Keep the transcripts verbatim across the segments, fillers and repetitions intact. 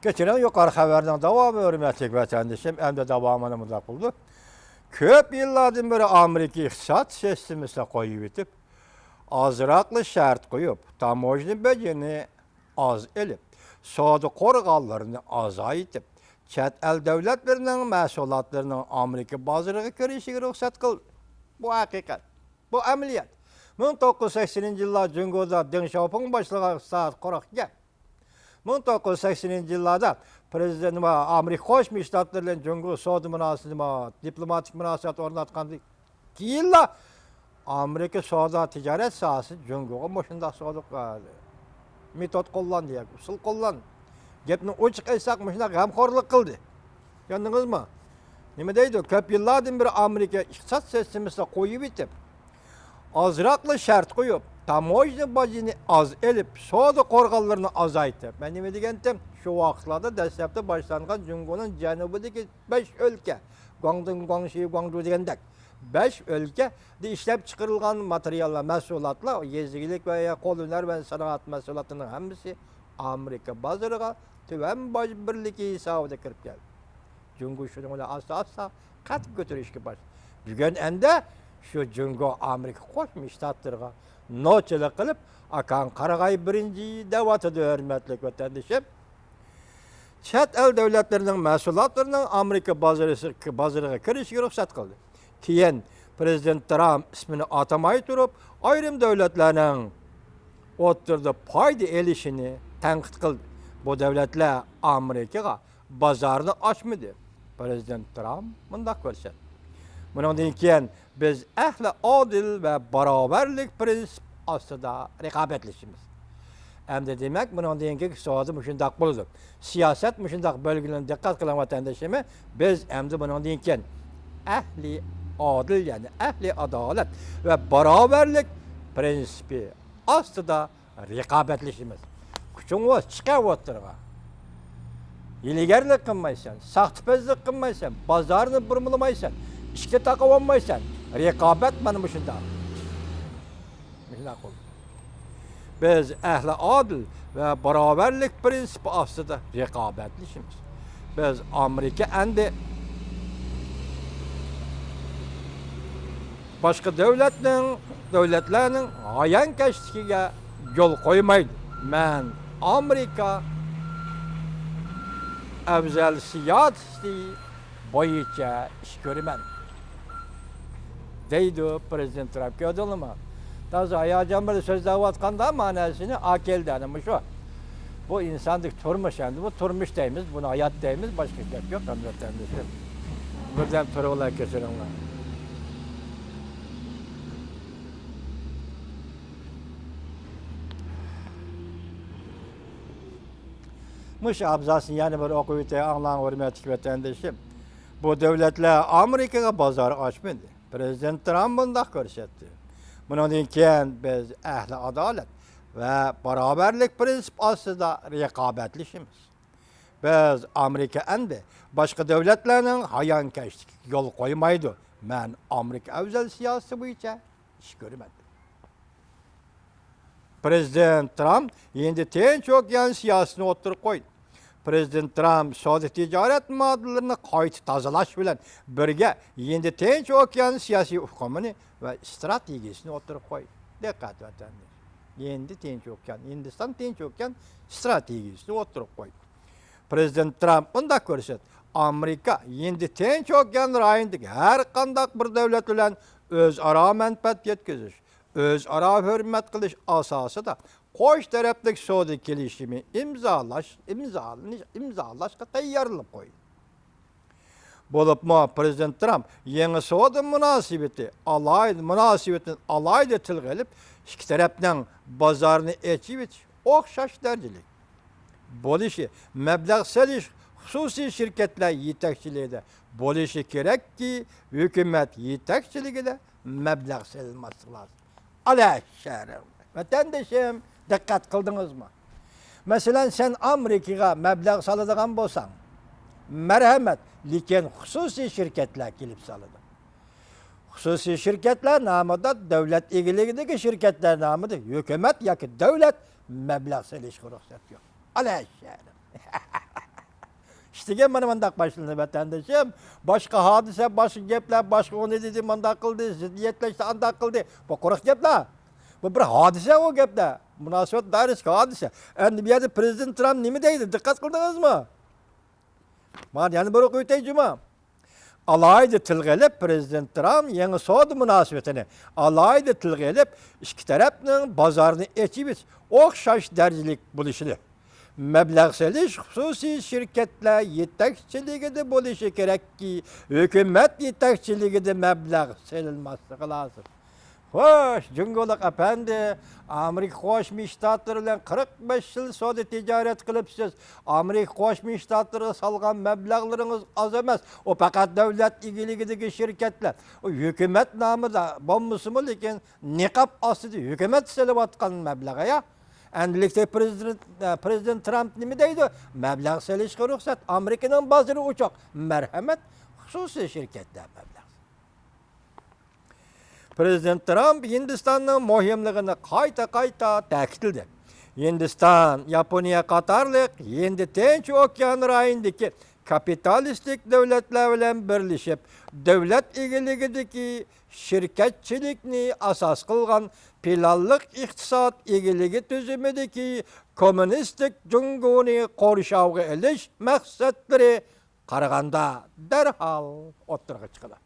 كەچۈرۈڭ، يۇقىرى خەۋەرنىڭ داۋامى، ھۆرمەتلىك ۋەتەندىشىم، ئەمدى داۋامىنى مۇنداق بولىدۇ. كۆپ يىللاردىن بېرى ئامېرىكا ئىقتىساد سىستېمىسىدا قويۇۋېتىپ، ئازراقلا شەرت قويۇپ، تاموژنا بېجىنى ئاز ئېلىپ، سودا قورغانلىرىنى ئازايتىپ، چەت ئەل دۆلەتلىرىنىڭ مەھسۇلاتلىرىنىڭ ئامېرىكا بازىرىغا كىرىشىگە رۇخسەت قىلدى. بۇ ھەقىقەت. بۇ ئەمەلىيەت. مىڭ توققۇز يۈز سەكسىنىنچى يىللار جۇڭگودا دېڭ شياۋپىڭ باشلىغان ئىقتىساد قۇرۇق گەپ. مىڭ توققۇز يۈز سەكسىنىنچى يىللاردا پرېزىدېنت ۋە ئامېرىكا قوشما شتاتلىرى بىلەن جۇڭگو سودا مۇناسىۋىتى، دىپلوماتىك مۇناسىۋەت ئورناتقاندىن كېيىنلا ئامېرىكا سودا تىجارەت ساھەسىدە جۇڭگوغا مۇشۇنداق سودا، مېتود قوللاندى ياكى ئۇسۇل قوللاندى. گەپنى ئوچۇق ئېيتساق، مۇشۇنداق غەمخورلۇق قىلدى. چۈشەندىڭىزمۇ؟ نېمە دەيدۇ؟ كۆپ يىللاردىن بېرى ئامېرىكا ئىقتىساد سىستېمىسىدا قويۇۋېتىپ، ئازراقلا شەرت قويۇپ، تاموژنا باجىنى ئاز ئېلىپ، سودا قورغانلىرىنى ئازايتىپ. مەن نېمە دېگەنتىم؟ شۇ ۋاقىتلاردا دەسلەپتە باشلانغان جۇڭگونىڭ جەنۇبىدىكى بەش ئۆلكە، گۇاڭدۇڭ، گۇاڭشى، گۇاڭجۇ دېگەندەك، بەش ئۆلكىدە ئىشلەپ چىقىرىلغان ماتېرىياللار، مەھسۇلاتلار، يېزا ئىگىلىك ۋە قول ھۈنەر ۋە سانائەت مەھسۇلاتلىرىنىڭ ھەممىسى ئامېرىكا بازىرىغا تۆۋەن باج بىرلىكى ھېسابىدا كىرىپ كەلدى. جۇڭگو شۇنىڭ بىلەن ئاستا-ئاستا قەد كۆتۈرۈشكە باشلىدى. بۈگۈن ئەمدى شۇ جۇڭگو ئامېرىكا قوشما شتاتلىرىغا نوچىلىق قىلىپ، «ئاكاڭ قارىغاي بىرىنچى» دەۋاتىدۇ، ھۆرمەتلىك ۋەتەندىشىم. چەت ئەل دۆلەتلىرىنىڭ مەھسۇلاتلىرىنىڭ ئامېرىكا بازىرىسى، بازىرىغا كىرىشىگە رۇخسەت قىلدى. كېيىن پرېزىدېنت ترامپ ئىسمىنى ئاتىماي تۇرۇپ، ئايرىم دۆلەتلەرنىڭ ئوتتۇرىدا پايدا ئېلىشىنى تەنقىد قىلدى. بۇ دۆلەتلەر ئامېرىكىغا بازارنى ئاچمىدى. پرېزىدېنت ترامپ مۇنداق كۆرسەتتى. بۇنىڭدىن كېيىن بىز ئەھلى ئادىل ۋە باراۋەرلىك پرىنسىپ ئاستىدا رىقابەتلىشىمىز. ئەمدى دېمەك، بۇنىڭدىن كېيىنكى سودا مۇشۇنداق بولىدۇ. سىياسەت مۇشۇنداق بەلگىلىنىپ، دىققەت قىلىڭ ۋەتەندىشىم، بىز ئەمدى بۇنىڭدىن كېيىن ئەھلى ئادىل، يەنى ئەھلى ئادالەت ۋە باراۋەرلىك پرىنسىپى ئاستىدا رىقابەتلىشىمىز. كۈچۈڭ بولسا چىقە ئوتتۇرىغا. ھىيلىگەرلىك قىلمايسەن، ساختىپەزلىك قىلمايسەن، بازارنى بۇرمىلىمايسەن، ئىشىكنى تاقىۋالمايسەن. رىقابەت مانا مۇشۇنداق. مۇشۇنداق بولدى. بىز ئەھلى ئادىل ۋە باراۋەرلىك پرىنسىپى ئاستىدا رىقابەتلىشىمىز. بىز ئامېرىكا ئەندى باشقا دۆلەتنىڭ، دۆلەتلەرنىڭ ھايانكەشلىكىگە يول قويمايدۇ. مەن ئامېرىكا ئەۋزەل سىياسىتى بويىچە ئىش كۆرىمەن، دەيدۇ پرېزىدېنت ترامپ. كۆردۈڭلارمۇ؟ تازا ھاياجان بىلەن سۆزلەۋاتقاندا مەنىسىنى ئاكەلدى، ئەنە مۇشۇ. بۇ ئىنساندىكى تۇرمۇش ئەمدى، بۇ تۇرمۇش دەيمىز، بۇنى ھايات دەيمىز، باشقا گەپ يوق، ھەممە ۋەتەندىشىم. بىردەم تۇرۇڭلار، كەچۈرۈڭلار. مۇشۇ ئابزاسنى يەنە بىر ئوقۇۋېتەي، ئاڭلاڭ، ھۆرمەتلىك ۋەتەندىشىم. بۇ دۆلەتلەر ئامېرىكىغا بازار ئاچمىدى. پرېزىدېنت ترامپ مۇنداق كۆرسەتتى. بۇنىڭدىن كېيىن بىز ئەھلى ئادالەت ۋە باراۋەرلىك پرىنسىپ ئاستىدا رىقابەتلىشىمىز. بىز ئامېرىكا ئەمدى باشقا دۆلەتلەرنىڭ ھايانكەشلىكىگە يول قويمايدۇ. مەن ئامېرىكا ئەۋزەل سىياسىتى بويىچە ئىش كۆرىمەن. پرېزىدېنت ترامپ ھىندى تىنچ ئوكيان سىياسىتىنى ئوتتۇرىغا قويدى. پرېزىدېنت ترامپ سودا تىجارەت مۇئامىلىلىرىنى قايتا تازىلاش بىلەن بىرگە ھىندى تىنچ ئوكيان سىياسىي ئۇقۇمىنى ۋە ئىستراتېگىيىسىنى ئوتتۇرىغا قويدى. دىققەت ۋەتەندىشىم. ھىندى تىنچ ئوكيان، ھىندىستان تىنچ ئوكيان ئىستراتېگىيىسىنى ئوتتۇرىغا قويدى. پرېزىدېنت ترامپ مۇنداق كۆرسەتتى، ئامېرىكا ھىندى تىنچ ئوكيان رايونىدىكى ھەر قانداق بىر دۆلەت بىلەن ئۆزئارا مەنپەئەت يەتكۈزۈش، ئۆزئارا ھۆرمەت قىلىش ئاساسىدا قوش تەرەپلىك سودا كېلىشىمى ئىمزالاش، ئىمزالىنىش، ئىمزالاشقا تەييارلىنىپ قويدى. بولۇپمۇ پرېزىدېنت ترامپ يېڭى سودا مۇناسىۋىتى ئالاھىدە، مۇناسىۋىتىنى ئالاھىدە تىلغا ئېلىپ، ئىككى تەرەپنىڭ بازارنى ئېچىۋېتىش ئوخشاش دەرىجىلىك بولۇشى، مەبلەغ سېلىش خۇسۇسىي شىركەتلەر يېتەكچىلىكىدە بولۇشى كېرەككى، ھۆكۈمەت يېتەكچىلىكىدە مەبلەغ سېلىنماسلىقى لازىم. ئالا شەرم. ۋەتەندىشىم، دىققەت قىلدىڭىزمۇ؟ مەسىلەن، سەن ئامېرىكىغا مەبلەغ سالىدىغان بولساڭ، مەرھەمەت، لېكىن خۇسۇسىي شىركەتلەر كېلىپ سالىدۇ. خۇسۇسىي شىركەتلەر نامىدا، دۆلەت ئىگىلىكىدىكى شىركەتلەر نامىدا ھۆكۈمەت ياكى دۆلەت مەبلەغ سېلىشقا رۇخسەت يوق. ئالا شەرم. دېگەن مانا مۇنداق باشلىنىدۇ، ۋەتەندىشىم. باشقا ھادىسە، باشقا گەپلەر، باشقا ئۇنى دېدى، مۇنداق قىلدى، زىددىيەتلەشتى، ئانداق قىلدى. بۇ قۇرۇق گەپلەر. بۇ بىر ھادىسە ئۇ گەپلەر. مۇناسىۋەت دائىرىسىدىكى ھادىسە. ئەمدى بۇ يەردە پىرېزىدېنت ترامپ نېمە دەيدۇ؟ دىققەت قىلدىڭىزمۇ؟ مانا يەنە بىر ئوقۇۋېتەي جۇمۇ. ئالاھىدە تىلغا ئېلىپ، پىرېزىدېنت ترامپ يېڭى سودا مۇناسىۋىتىنى ئالاھىدە تىلغا ئېلىپ، ئىككى تەرەپنىڭ بازارنى ئېچىۋېتىش ئوخشاش دەرىجىلىك بولۇشىنى، مەبلەغ سېلىش خۇسۇسىي شىركەتلەر يېتەكچىلىكىدە بولۇشى كېرەككى، ھۆكۈمەت يېتەكچىلىكىدە مەبلەغ سېلىنماسلىقى لازىم. خوش، جۇڭگولۇق ئەپەندى، ئامېرىكا قوشما شتاتلىرى بىلەن قىرىق بەش يىل سودا تىجارەت قىلىپسىز. ئامېرىكا قوشما شتاتلىرىغا سالغان مەبلەغلىرىڭىز ئاز ئەمەس. ئۇ پەقەت دۆلەت ئىگىلىكىدىكى شىركەتلەر. ئۇ ھۆكۈمەت نامىدا بولمىسىمۇ، لېكىن نىقاب ئاستىدا ھۆكۈمەت سېلىۋاتقان مەبلەغ يا. ئەمدىلىكتە پىرېزىدېنت، پىرېزىدېنت ترامپ نېمە دەيدۇ؟ مەبلەغ سېلىشقا رۇخسەت، ئامېرىكىنىڭ بازىرى ئوچۇق. مەرھەمەت، خۇسۇسىي شىركەتلەر مەبلەغ. پىرېزىدېنت ترامپ ھىندىستاننىڭ مۇھىملىقىنى قايتا-قايتا تەكىتلىدى. ھىندىستان، ياپونىيە قاتارلىق ھىندى تىنچ ئوكيان رايونىدىكى كاپىتالىستىك دۆلەتلەر بىلەن بىرلىشىپ، دۆلەت ئىگىلىكىدىكى شىركەتچىلىكنى ئاساس قىلغان پىلانلىق ئىقتىساد ئىگىلىكى تۈزۈمىدىكى كوممۇنىستىك جۇڭگونى قورشاۋغا ئېلىش مەقسەتلىرى قارىغاندا دەرھال ئوتتۇرىغا چىقىدۇ.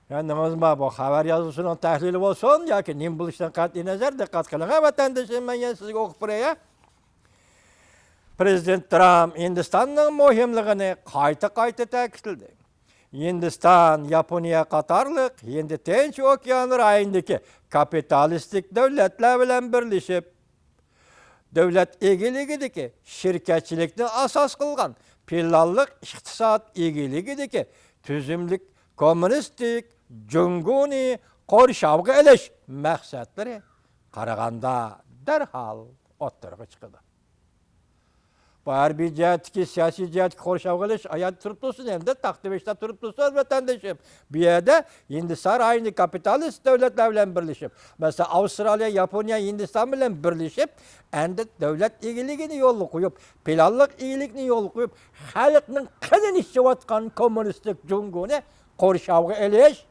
يا نېمىز بار، بۇ خەۋەر يازغۇچىنىڭ تەھلىلى بولسۇن ياكى نېمە بولۇشىدىن قەتئىينەزەر، دىققەت قىلىڭ، ۋەتەندىشىم، مەن يەنە سىزگە ئوقۇپ بېرەي. پىرېزىدېنت ترامپ ھىندىستاننىڭ مۇھىملىقىنى قايتا-قايتا تەكىتلىدى. ھىندىستان، ياپونىيە قاتارلىق ھىندى تىنچ ئوكيان رايونىدىكى كاپىتالىستىك دۆلەتلەر بىلەن بىرلىشىپ، دۆلەت ئىگىلىكىدىكى شىركەتچىلىكنى ئاساس قىلغان پىلانلىق ئىقتىساد ئىگىلىكىدىكى تۈزۈملۈك كوممۇنىستىك جۇڭگونى قورشاۋغا ئېلىش مەقسەتلىرى قارىغاندا دەرھال ئوتتۇرىغا چىقىدۇ. بۇ ھەربىي جەھەتتىكى، سىياسىي جەھەتتىكى قورشاۋغا ئېلىش ئايان تۇرۇپ تۇرسۇن، ئەمدى تاختا بېشىدا تۇرۇپ تۇرسۇن، ۋەتەندىشىم. بۇ يەردە ھىندىستان رايونى كاپىتالىست دۆلەتلەر بىلەن بىرلىشىپ، مەسىلەن، ئاۋسترالىيە، ياپونىيە، ھىندىستان بىلەن بىرلىشىپ، ئەمدى دۆلەت ئىگىلىكىنى يولغا قويۇپ، پىلانلىق ئىگىلىكنى يولغا قويۇپ، خەلقنىڭ قېنىنى ئىچىۋاتقان كوممۇنىستىك جۇڭگونى قورشاۋغا ئېلىش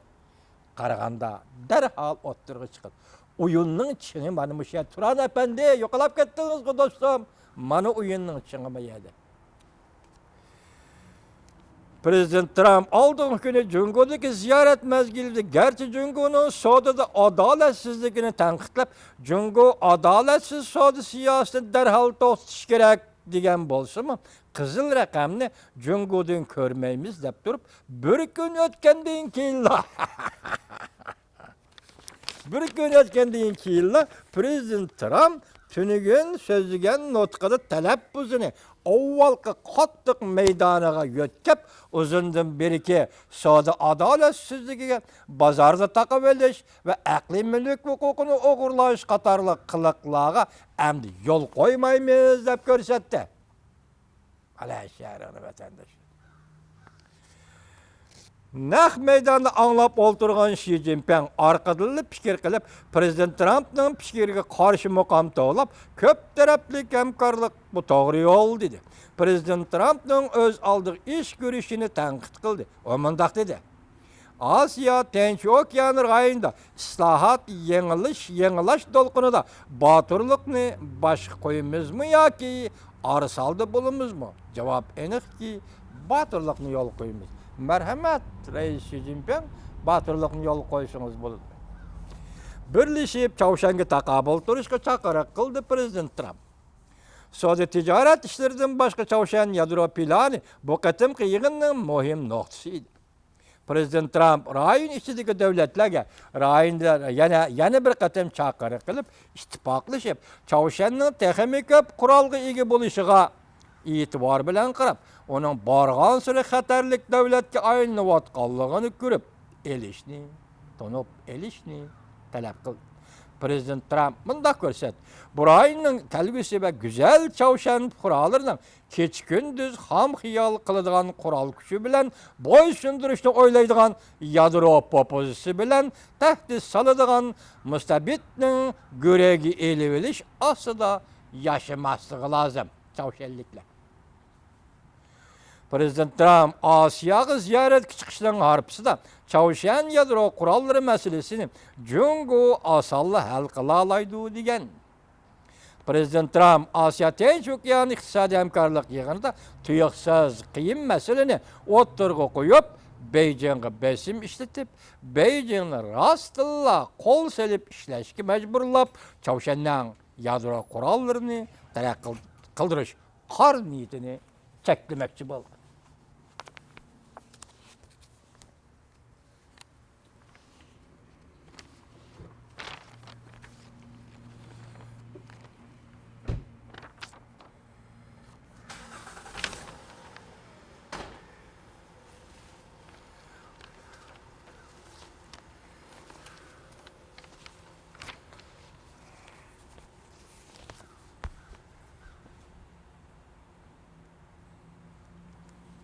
قارىغاندا دەرھال ئوتتۇرىغا چىقىدۇ. ئويۇننىڭ چىڭى مانا مۇشۇ يەردە. تۇران ئەپەندى، يوقىلاپ كەتتىڭىزغۇ دوستۇم. مانا ئويۇننىڭ چىڭى ما يەردە. پىرېزىدېنت ترامپ ئالدىنقى كۈنى جۇڭگودىكى زىيارەت مەزگىلىدە گەرچە جۇڭگونىڭ سودىدا ئادالەتسىزلىكىنى تەنقىدلەپ، جۇڭگو ئادالەتسىز سودا سىياسىتىنى دەرھال توختىتىش كېرەك دېگەن بولسىمۇ، قىزىل رەقەمنى جۇڭگودىن كۆرمەيمىز دەپ تۇرۇپ، بىر كۈن ئۆتكەندىن كېيىنلا، بىر كۈن ئۆتكەندىن كېيىنلا پىرېزىدېنت ترامپ تۈنۈگۈن سۆزلىگەن نۇتقىدا تەلەپپۇزىنى ئاۋۋالقى قاتتىق مەيدانىغا يۆتكەپ، ئۇزۇندىن بېرىكى سودا ئادالەتسىزلىكىگە، بازاردا تاقىۋېلىش ۋە ئەقلىي مۈلۈك ھوقۇقىنى ئوغرىلاش قاتارلىق قىلىقلارغا ئەمدى يول قويمايمىز دەپ كۆرسەتتى. ئەلە شەھىرىڭنى ۋەتەنداش. نەق مەيداندا ئاڭلاپ ئولتۇرغان شى جىنپىڭ ئارقىدىنلا پىكىر قىلىپ، پىرېزىدېنت ترامپنىڭ پىكرىگە قارشى مۇقام توۋلاپ، كۆپ تەرەپلىك ھەمكارلىق بۇ توغرا يول، دېدى. پىرېزىدېنت ترامپنىڭ ئۆز ئالدىغا ئىش كۆرۈشىنى تەنقىد قىلدى. ئۇ مۇنداق دېدى. ئاسىيا تىنچ ئوكيان رايونىدا ئىسلاھات، يېڭىلىش، يېڭىلاش دولقۇنىدا باتۇرلۇقنى باشقا قويىمىزمۇ ياكى ئارىسالدا بولىمىزمۇ؟ جاۋاب ئېنىقكى، باتۇرلۇقنى يولغا قويىمىز. مەرھەمەت، رەئىس شى جىنپىڭ، باتۇرلۇقنى يولغا قويسىڭىز بولىدۇ. بىرلىشىپ چاۋشيەنگە تاقابىل تۇرۇشقا چاقىرىق قىلدى پىرېزىدېنت ترامپ. سودا تىجارەت ئىشلىرىدىن باشقا چاۋشيەن يادرو پىلانى بۇ قېتىمقى يىغىننىڭ مۇھىم نۇقتىسى ئىدى. پىرېزىدېنت ترامپ رايون ئىچىدىكى دۆلەتلەرگە رايوندا يەنە، يەنە بىر قېتىم چاقىرىق قىلىپ، ئىتتىپاقلىشىپ، چاۋشيەننىڭ تېخىمۇ كۆپ قورالغا ئىگە بولۇشىغا ئېتىبار بىلەن قاراپ، ئۇنىڭ بارغانسېرى خەتەرلىك دۆلەتكە ئايلىنىۋاتقانلىقىنى كۆرۈپ ئېلىشنى، تونۇپ ئېلىشنى تەلەپ قىلدى. پىرېزىدېنت ترامپ مۇنداق كۆرسەتتى، بۇ رايوننىڭ كەلگۈسى ۋە گۈزەل چاۋشيەن پۇقرالىرىنىڭ كېچە-كۈندۈز خام خىيال قىلىدىغان قورال كۈچى بىلەن بويسۇندۇرۇشنى ئويلايدىغان يادرو پوپوزىتسىيىسى بىلەن تەھدىت سالىدىغان مۇستەبىتنىڭ گۆرۈگە ئېلىۋېلىش ئاستىدا ياشىماسلىقى لازىم، چاۋشيەنلىكلەر. پرېزىدېنت ترامپ ئاسىياغا زىيارەتكە چىقىشنىڭ ھارپىسىدا چاۋشيەن يادرو قوراللىرى مەسىلىسىنى جۇڭگو ئاسانلا ھەل قىلالايدۇ دېگەن. پرېزىدېنت ترامپ ئاسىيا تىنچ ئوكيان ئىقتىسادىي ھەمكارلىق يىغىنىدا تۇيۇقسىز قىيىن مەسىلىنى ئوتتۇرىغا قويۇپ، بېيجىڭغا بېسىم ئىشلىتىپ، بېيجىڭنى راستتىنلا قول سېلىپ ئىشلەشكە مەجبۇرلاپ، چاۋشيەننىڭ يادرو قوراللىرىنى تەرەققىي قىلدۇرۇش قارا نىيىتىنى چەكلىمەكچى بولدى.